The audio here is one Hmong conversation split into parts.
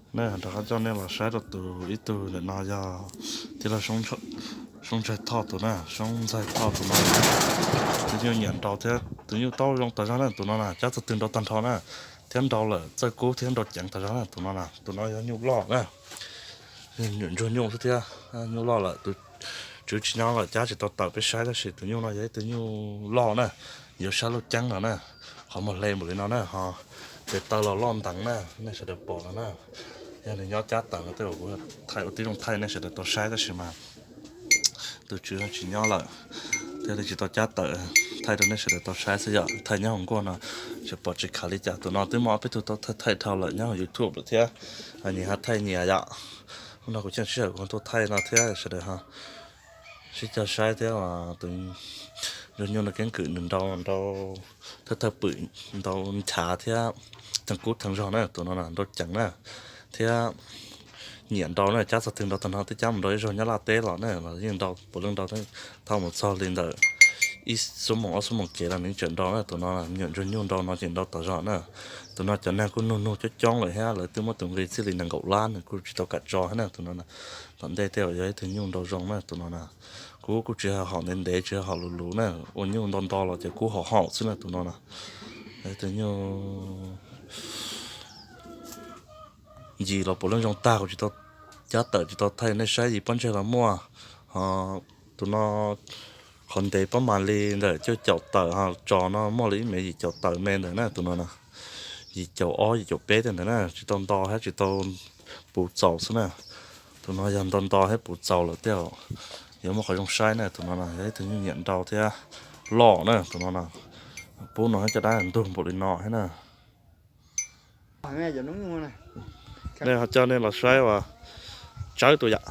Na, rov qab coj nej los saib rau tus ib tug ntawm no yog tij laug Soob Ntxaig Thoj tus na, Soob Ntxaig Thoj tus no. Tus nyuj nyiam nraus thiab tus nyuj tau zoo tas zog na, tus no na cab txog twg nraus tag nrho na, thiab nraus lawm txawj kub thiab nraus ceev tas zog na, tus no na, tus no yog nyuj loj na. Nyuam ntsuag nyuj xwb thiab, nyuj loj lawm, tus tswv tsis nyob lawm cab tsis tau tawm peb saib tab sis tus nyuj no yog ib tug nyuj loj na, yuav sab lub ceeb no na, qhov muag hle npaum li no na, ho tes taw los loj nteev na, nej sawv daws pom no na. Yog nws nyob cab tawm no tej zaum kuv thaij ua tib zoo thaij nej sawv daws tau saib tab sis mas tus tswv tsis nyob lawm thiaj li tsis tau cab tawm thaij rau nej sawv daws tau saib xwb yom, thaij nyob hauv nkuaj no tsis pom tsis khav li cas. Tus no twb muaj ob peb tug tau thaij dhau lawm nyob hauv YouTube lawm thiab, nyias ho thaij nyias yom. Hnub no kuv thiaj sij hawm kuv tuaj thaij no thiab sawv daws ho sib cog saib thiab. Tus nyuj no keeb kwm nws nrau nrau thawj thawj pwm, nrau nchav thiab theej kub theej zog na, tus no na nrau ceev na, thiab nyiam nrau na, cab txog twg nrau tag nrho, twb cab mus nrau ib zaug nyob Laj teb los na los yeej nrau, puav leej nrau, thauj mus txog li ntawm ib xuab moos ob xuab moos kev los nws tseem nrau na. Tus no nyuam ntsuag nyuj nrau no ces nrau tas zog na. Tus no cov neeg kuj nug nug coob coob lawm thiab, lawv twb muab tus nqi txij li nees nkaum lab nws kuj tsis tau kam tso thiab na. Tus no na tom ntej tej zaum yog ib tug nyuj nrau zoo na, tus no na. Kub kuj tsis hom ntev ntev, tsis hom luv luv na, ua nyuj nto nto los ces kub hom hom xwb na, tus no na. Ib tug nyuj yim los puav leej zoo tag, kuv tsis tau cab tawm tsis tau thaij nej saib, yim pob ntseg los muaj. Ho tus no qhov ntev pob mas li ntawm cuaj caum tawm, ho tsos no muaj li ib mev yim caum tawm me ntawm na, tus no na. Yim caum ob yim caum peb tej ntawd na, tsis tau nto thiab tsis tau puv txaus xwb na. Tus no yog nto nto thiab puv txaus lawm tej zaum yuav muaj qhov zoo saib na. Tus no na yog ib tug nyuj nyiam nrau thiab loj na, tus no na. Pub no thiab caj dab ntug npaum li no thiab na. Nej ho coj nej los saib uas Tsawb tus yam,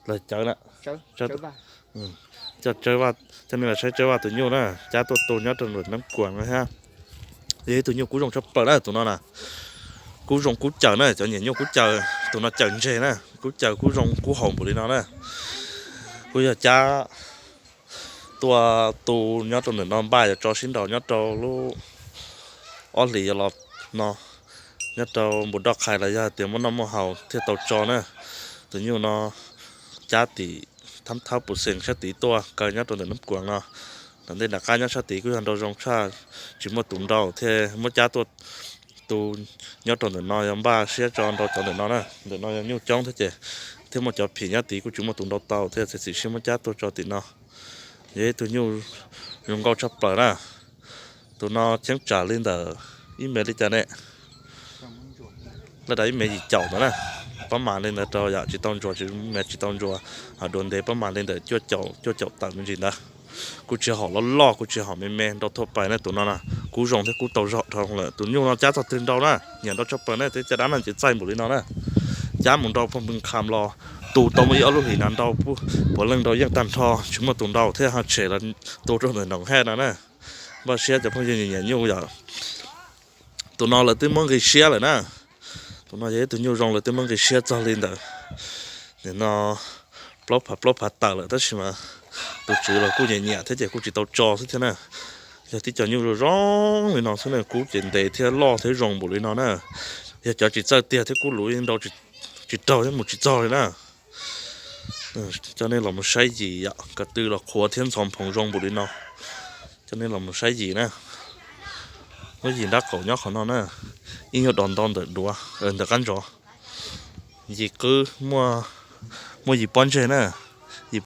los Cawv na, coj Tsawb Vaj, coj nej los saib Tsawb Vaj tus nyuj na, cab tuaj tu nyob rau ntawm Neeb Kuam no thiab. Yog ib tug nyuj kub zoo tshaj plaws na tus no na. Kub zoo kub caws na, cov nyiam nyuj kub caws, tus no caws ntseg na, kub caws kub zoo kub haum npaum li no na. Kuj yog cab tuaj tu nyob rau ntawm no, npaj yuav tso sib nraus nyob rau lub ob hlis yuav los no, nyob rau npus doj qhais los yog tias muaj noj muaj haus thiaj tau tso na. Tus nyuj no cab tim thab thawb pus xees sab tid tuaj kaw nyob rau ntawm Neeb Kuam no. Tom ntej nram qab nyob sab tid kuj yog nrau zoo tshaj, tsis muaj tus nrau thiaj muab cab tuaj tu nyob rau ntawm no, yog npaj siab tso nrau cov ntawm no na. Ntawm no yog nyuj coob thiab ces thiab muaj cov phim nyob tid kuj tsis muaj tus nrau tau thiaj txiav txim siab muab cab tuaj tso tim no. Yog ib tug nyuj zoo nkauj tshaj plaws na. Tus no cheeb tsam li ntawm ib mev li cas ne? Laj dam ib mev yim caum ntawd na. Pob mas li ntawd rau yam tsis tau ntsuas, tsis mev tsis tau ntsuas, ho dua ntev pob mas li ntawm cuaj caum, cuaj caum tawm me ntsis ntawd. Kuj tsis hom loj loj, kuj tsis hom me me, nrau thuaj pais na tus no na. Kub zoo thiab kub tau zog dhau lawm. Tus nyuj no cab txog twg nrau na, nyiam nrau tshaj plaws na, thiab caj dab no ces txaij npaum li no na. Cab mus nrau pog npws kham los tu tau muaj ib ob lub hlis na, nrau puav leej nrau yeej tag nrho, tsis muaj tus nrau thiab ho tshem los tu rau ntawm noom haj no na. Npaj siab cov phooj ywg nyiam nyuj yom. Tus no lawv twb muab nqi siab lawm na. Tus no yog ib tug nyuj zoo lawv twb muab nqi siab txog li ntawm nim no plaub phav plaub phav tawm lawm tab sis mas tus tswv los kuj nyiam nyiam thiab ces kuj tsis tau tso xwb thiab na. Yog tib co nyuj zoo zoo li no xwb na, kub ces ntev thiab loj thiab zoo npaum li no na. Yog cov tsis txawj tiag thiab kub luv nrau tsis raug thiab mus tsis txog li na. Coj nej los mus saib yim yom, ko tw los qhuav thiab ntxhov nphoov zoo npaum li no. Coj nej los mus saib yim na. Muab yim nrab qaum nyob qhov no na, ib nyuag dos nto ntawm duav, ntawm qab ntsov. Yim qwb, muaj yim pob ntseg na, yim